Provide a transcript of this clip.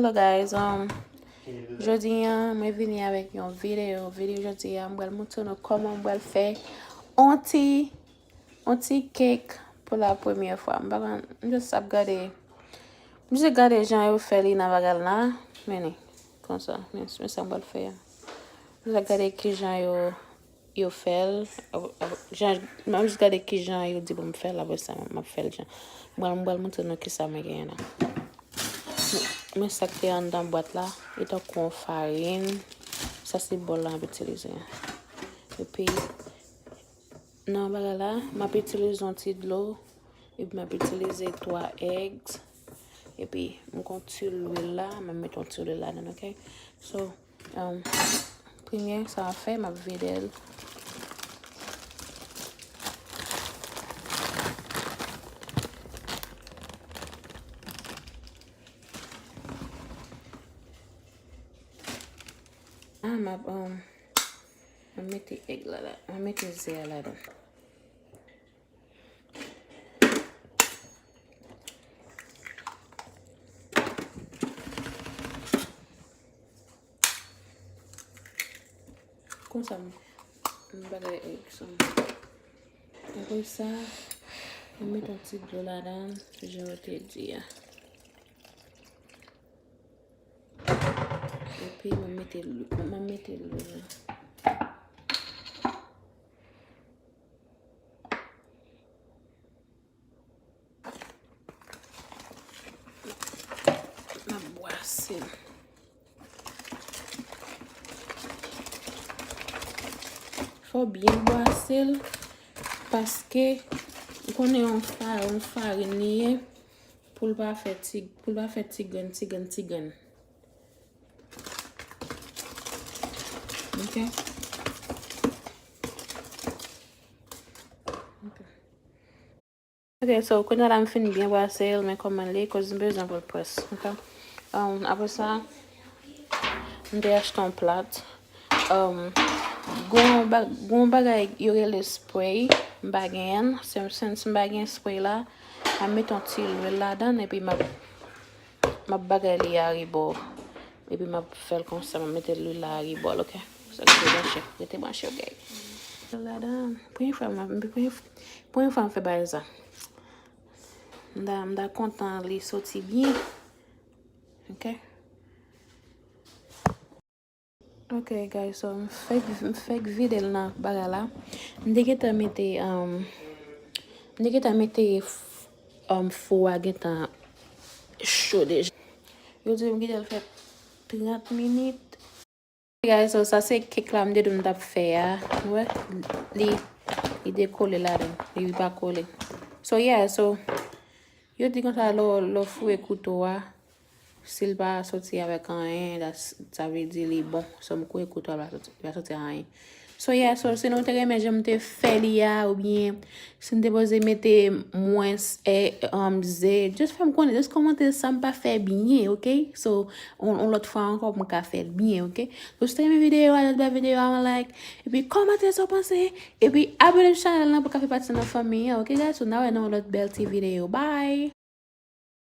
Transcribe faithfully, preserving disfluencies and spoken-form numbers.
So guys, um, jodi a mwen vini avèk yon videyo. Videyo jodi a mwen pral montre nou kòman mwen pral fè yon ti, yon ti kèk pou la premyè fwa. Mwen pa konn, mwen just ap gade, mwen just gade jan yo fè li nan bagay la. Men li konsa, men, men sa mwen pral fè a. Mwen just ap gade kijan yo yo fè l. Jan, m ap jis gade kijan yo di pou m fè l, apre sa, m ap fè l jan. Mwen, mwen pral montre nou kisa mwen genyen la. Men sa k te anndan bwat la, li tankou yon farin. Sa se bòl la m ap itilize. Epi, nan bagay la, m ap itilize yon ti dlo, epi m ap itilize twa eggs. Epi, m gon ti lwil la, m ap met yon ti lwil ladan, ok? So, Um, premye sa a fè, m ap vide l. Ah, m ap, um, m ap mete egg la, la. M ap mete ze a ladan. Konsa m, m bagay egg sa. Apre sa, m met yon ti dlo ladan, jan yo te di a. Epi, m mete lwi-, m mete lwil la. M ap bwase l. Fò w byen bwase l, paske ou konnen yon fa-, yon farin li ye, pou l pa fè ti, pou l pa fè ti grenn, ti grenn, ti grenn. Ok? Ok. Ok, so, kounye a la m fin byen bwase l, men kòman l ye, koz m bezwen pou l près, ok? Um, apre sa, m te achte yon plat. Um, gon ba-, gon bagay yo rele spray, m pa genyen l. Si, si, si m pa gen spray la, m ap mete yon ti lwil ladan l, epi m ap M ap bagay li a rebò. Epi m ap fè l konsa, m ap mete lwil la a rebò l, ok? Sa rete branche, rete branche, ok? Ladan, premye fwa m ap, premye, premye fwa m fè bagay sa. M ta, m ta kontan li soti byen. Ok? Ok, guys, so m fèk, m fèk vide l nan bagay la. M te gentan mete, um, m te gentan mete f-, um, fou a gentan cho deja. Yo di m kite l fè trant minit. Guys, so sa se kèk la m te di w m t ap fè a. Ou wè, li, li dekole ladan, li pa kole. So, yeah, so, yo di konsa lè w, lè w foure kouto a, si l pa soti avèk anyen, sa, sa vle di li bon. So, m kwè kouto a pa soti, li pa soti anyen. So, yeah, so, si nou te renmen jan m te fè li a, oubyen si m te poze mete mwens, eh, um, ze, just fè m konnen, just kòmante sa m pa fè byen, ok? So, on, on lòt fwa ankò, m ka fè l byen, ok? So, si w te renmen videyo a, lòt ba videyo a yon like, epi kòmante sa w panse, epi abòne sou chanèl la pou w ka fè pati nan fanmi an, ok, guys? So, n a wè nan yon lòt bèl ti videyo. Bye!